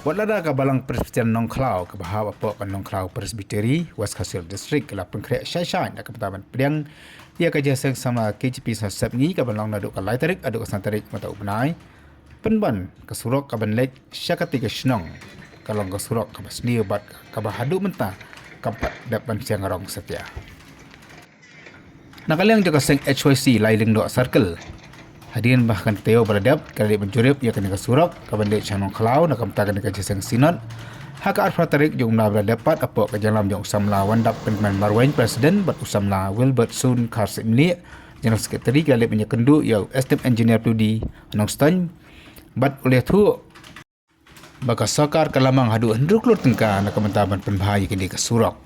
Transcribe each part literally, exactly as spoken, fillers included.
Wat lada ka Balang Presbyterian Nongkhlaw kaba hap hapoh ka Nongkhlaw Presbytery, West Khasi Hills District, ka la pynkhreh shai shai na ka bynta ban pdiang ïa ka jingïaseng samla K J P Sawsep Ngi kaba long naduh ka lai tarik haduh ka san tarik mynta u bnai, pynban ka surok kaban leit sha katei ka shnong ka long ka surok kaba sniew bad kaba haduh mynta kam pat dep ban siang rong satia. Na ka liang jong ka seng H Y C Lailiangdoh Circle, hadien ba ha ka taïew ba la dep ka la dep ban jurip ïa kane ka surok kaban leit sha Nongkhlaw na ka bynta kane ka jingïaseng Synod. Ha ka arphew tarik jong u bnai ba la dep pat, hapoh ka jingïalam jong u samla Wandap Pynman Marwein, President, bad u samla Wilbert Sun Kharsimlieh, General Secretary, ki la leit ban ïakynduh ïa u Estate Engineer P W D Nongstoiñ bad u la ïathuh ba ka sorkar ka la mang haduh hynriew klur tyngka na ka bynta ban pynbha ïa kane ka surok.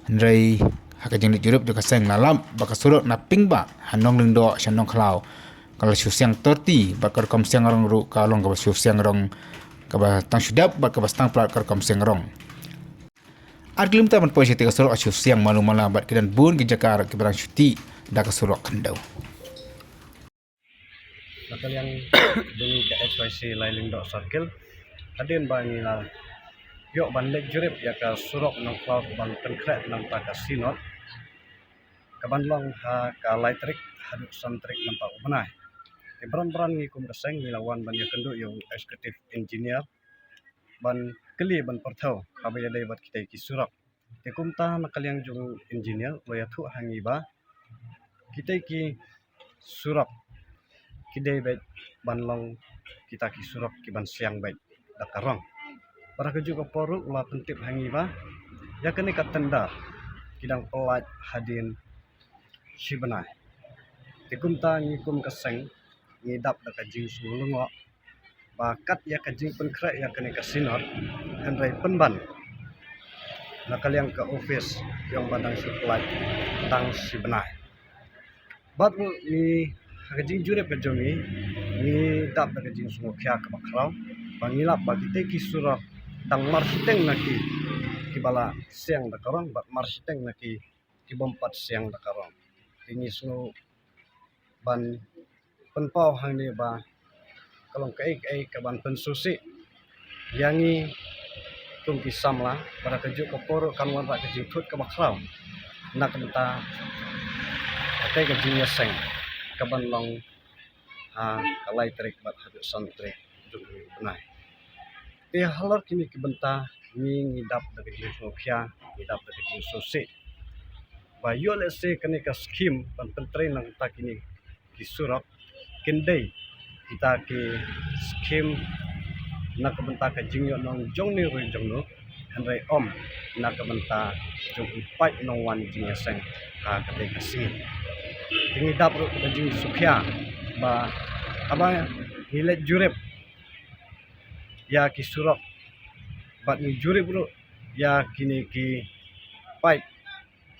Hynrei ha ka jingleit jurip jong ka seng la lap ba ka surok na Pynban ha Nonglyngdoh sha Nongkhlaw ka la shu siang thirty, bad ka rukom siang rong ruh ka long kaba shu siang rong kaba tang shu dep bad kaba stang palat ka rukom siang rong. Ar kilometer ban poi sha katei ka surok ka shu siang malu mala bad ki don bun ki jaka ruh kiba dang shu tih da ka surok khyndew. Na ka liang jong ka H Y C Lailiangdoh Circle, hadien ba ngi la ïoh ban leit jurip ïa ka surok Nongkhlaw kaban pynkhreh na ka bynta ka Synod kaban long ha ka lai tarik haduh san tarik mynta u bnai. Te bran bran ngi kum ka seng ngi la wan ban ïakynduh ïa u Executive Engineer ban kylli ban pyrthew haba ïadei bad kitei ki surok. Te kumta na ka liang jong u engineer u la ïathuh ha ngi ba kitei ki surok ki dei beit ban long kita ki surok kiban siang beit da ka rong. Bad ha kajuh ka por ruh u la pyntip ha ngi ba ïa kane ka tender ki dang pyllait hadien shi bnai. Te kumta ngi kum ka seng ngi dap da ka jingsngew lyngngoh ba kat ïa ka jingpynkhreh ïa kane ka Synod, hynrei pynban na ka liang ka office jong ba dang shu pyllait tang shi bnai. Bad ruh ngi ha ka jingjurip ka jong ngi, ngi dap da ka jingsngewkhia kaba khraw ba ngi lap ba kitei ki surok dang marshiteng na ki kiba la siang da ka rong bad marshiteng na ki ki bym pat siang da ka rong. Te ngi sngew ban pynpaw hangne ba ka long kaei kaei kaban pynsngewsih ïa ngi kum ki samla, bad ha kajuh ka por ruh kan wanrah ka jingthut kaba khraw na ka bynta katei ka jingïaseng kaban long ha ka lai tarik bad haduh san tarik jong u bnai. Te halor kine ki bynta ngi, ngi dap da ka jingsngewkhia, ngi dap da ka jingsngewsih ba ïoh lehse kane ka skhim ban pyntrei na ka bynta kine ki surok kin dei kita ki skhim na ka bynta ka jingïohnong jong ne ruh jong no, hynrei ym na ka bynta jong u paid nongwan jingïaseng ha katei ka sngi. Te ngi dap ruh da ka jingsngewkhia ba haba ngi leit jurip ïa ki surok bad ngi jurip ruh ïa kine ki paip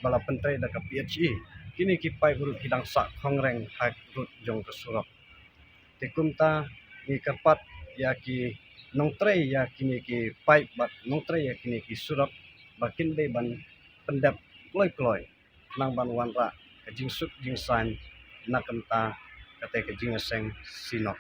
ba la pyntrei da ka P H E, kine ki paip ruh ki dang sah khongreng ha rud jong ka surok. Te kumta ngi kyrpad ïa ki nongtrei ïa kine ki paip bad nongtrei ïa kine ki surok ba kin dei ban pyndep kloi kloi khnang ban wanrah ka jingsuk jingsaiñ na ka bynta katei ka jingïaseng Synod.